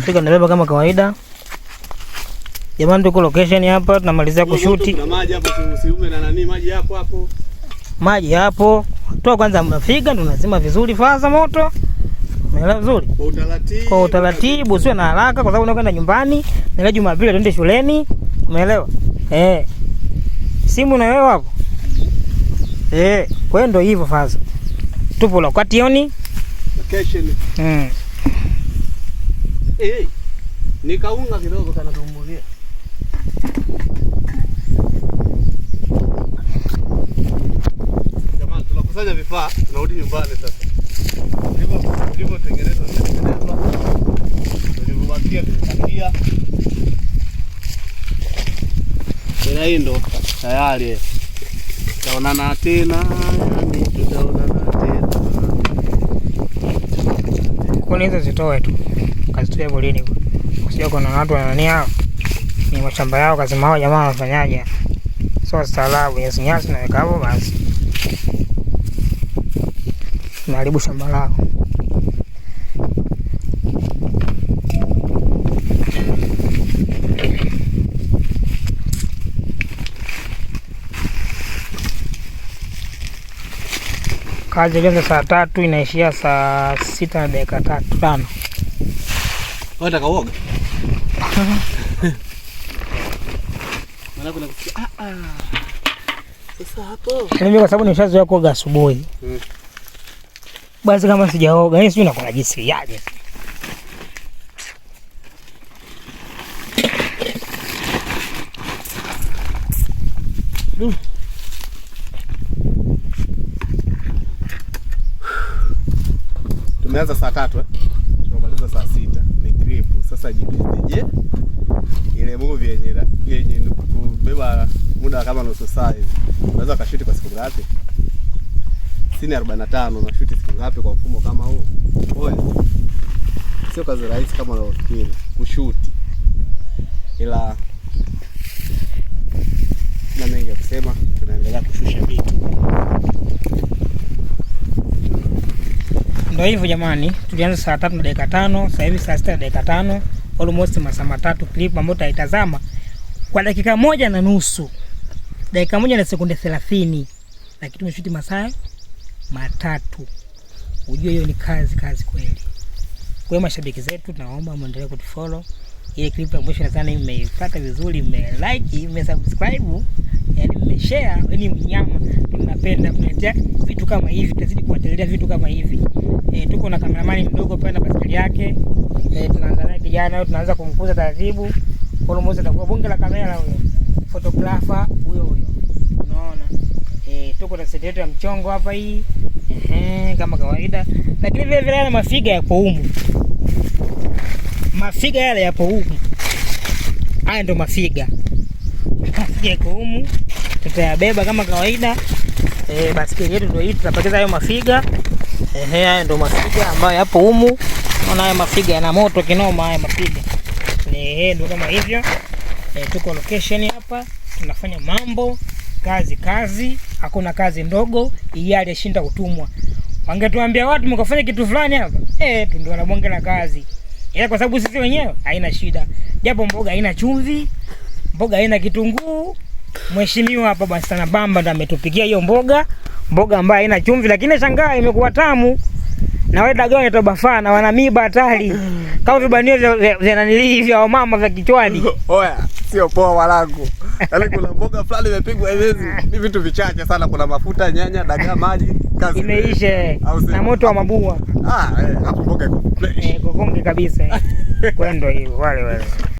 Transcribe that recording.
Figa nabeba kama kawaida. Jamani, tuko location hapa tunamalizia kushuti. Kuna maji hapo, usiume na nani, maji hapo hapo. Maji hapo. Toa kwanza mafiga ndo nazima vizuri faza moto. Umeelewa vizuri? Kwa utaratibu. Kwa utaratibu, usiwe na haraka kwa sababu unakwenda nyumbani, na leo Jumapili twende shuleni. Umeelewa? Eh. Simu na wewe hapo. Eh, kwa hiyo ndio hivyo faza. Tupo location. Location. Eh, nikaunga kidogo kana tumbulia. Jamani, tunakusanya vifaa, tunarudi nyumbani sasa. Vilivyotengenezwa vimetengenezwa. Vilivyobakia vimebakia. Tena hii ndo tayari. Tutaonana tena, yani tutaonana tena. Kuni hizo zitoe tu. Kazitoe polini. Usije kuna watu wanani hao. Ni mashamba yao kasema hao jamaa wanafanyaje? Sio staarabu, nyasi nyasi na weka hapo basi. Naharibu shamba lao. Kazi ilianza saa 3 inaishia saa 6 na dakika 5. Wewe unataka Maana kuna kusikia, Sasa hapo. Mimi kwa sababu nishazoea kuoga asubuhi. Basi kama sijaoga, yaani sijui nakuwa najisikiaje. Tumeanza saa 3 Tumemaliza saa 6. Ni clip. Sasa jiulize, je, ile movie yenye kubeba muda kama nusu saa hivi, unaweza kashuti kwa siku ngapi? Sini 45 na shoot siku ngapi kwa mfumo kama huu? Oye. Sio kazi rahisi kama unavyofikiri kushuti. Ila na mengi ya kusema, tunaendelea kushusha vitu. Ndio hivyo jamani, tulianza saa 3 na dakika 5, sasa hivi saa 6 na dakika 5, almost masaa 3 clip ambayo tutaitazama kwa dakika 1.5. Dakika 1 na sekunde 30. Lakini tumeshuti masaa 3. Ujue hiyo ni kazi, kazi kweli. Kwa hiyo mashabiki zetu tunaomba muendelee kutufollow. Ile clip ya mwisho nadhani mmeipata vizuri, mmelike, mmesubscribe, yani mmeshare, yani mnyama tunapenda, tunaletea vitu kama hivi, tutazidi kuwatolea vitu kama hivi. Tuko na cameraman mdogo pale na basikeli yake. Tunaanza naye kijana, tunaanza kumkuza taratibu. Almost atakuwa bonge la kamera huyo. Photographer huyo huyo. Unaona? Tuko na set yetu ya mchongo hapa hii. Kama kawaida. Lakini vile vile yale mafiga yapo humu. Mafiga yale yapo humu. Haya ndo mafiga. Mafiga yako humu. Tutayabeba kama kawaida. Basikeli yetu ndio hii, tutapakiza hayo mafiga. Haya ndo mafiga ambayo yapo humu. Unaona haya mafiga yana moto kinoma haya mafiga. Ndo kama hivyo. Tuko location hapa, tunafanya mambo, kazi kazi, hakuna kazi ndogo, hii alishinda kutumwa. Wangetuambia watu mkafanya kitu fulani hapa. Ndio na bonge la kazi. Ila kwa sababu sisi wenyewe haina shida. Japo mboga haina chumvi, mboga haina kitunguu. Mheshimiwa hapa bwana sana Bamba ndo ametupikia hiyo mboga, mboga ambayo haina chumvi lakini shangaa imekuwa tamu. Na wale dagaa wanaitwa bafana wana miba hatari. Kama vibanio vya nanili vya wamama vya kichwani. Oya, sio poa walangu. Yaani kuna mboga fulani imepigwa hivi, ni vitu vichache sana, kuna mafuta, nyanya, dagaa, maji, kazi imeisha. Au sio? Na moto wa mabua. Hapo mboga iko fresh. Iko konge kabisa. Kwa ndio hivyo wale wale.